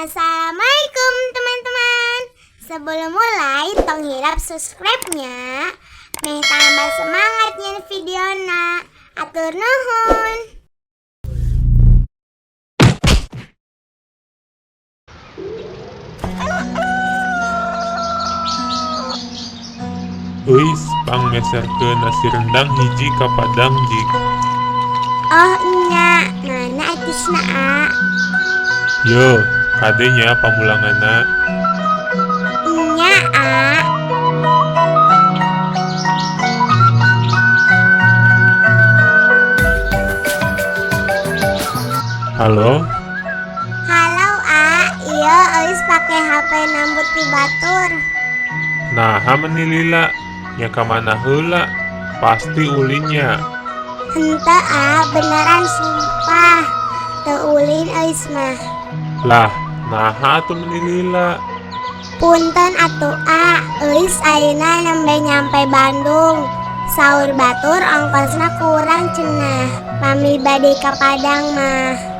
Assalamualaikum, teman-teman. Sebelum mulai, tong hilap subscribe-nya. Meh tambah semangat nyieun videona. Hatur nuhun. Euis, pangmeserkeun nasi rendang hiji ka Padang jig. Oh nya, mana acisna, A? Yeuh, kade nya pamulanganna. Nya, A. Halo? Halo, A, ieu Euis pake HP nambut ti batur. Naha meni lila, nya ka mana heula? Pasti ulin nya. Henteu, A, beneran sumpah. Teu ulin Euis mah. Lah, naha atuh meni lila? Punten atuh, A, Euis ayeuna nembe nyampe Bandung. Saur batur ongkosna kurang cenah, pami bade ka Padang mah.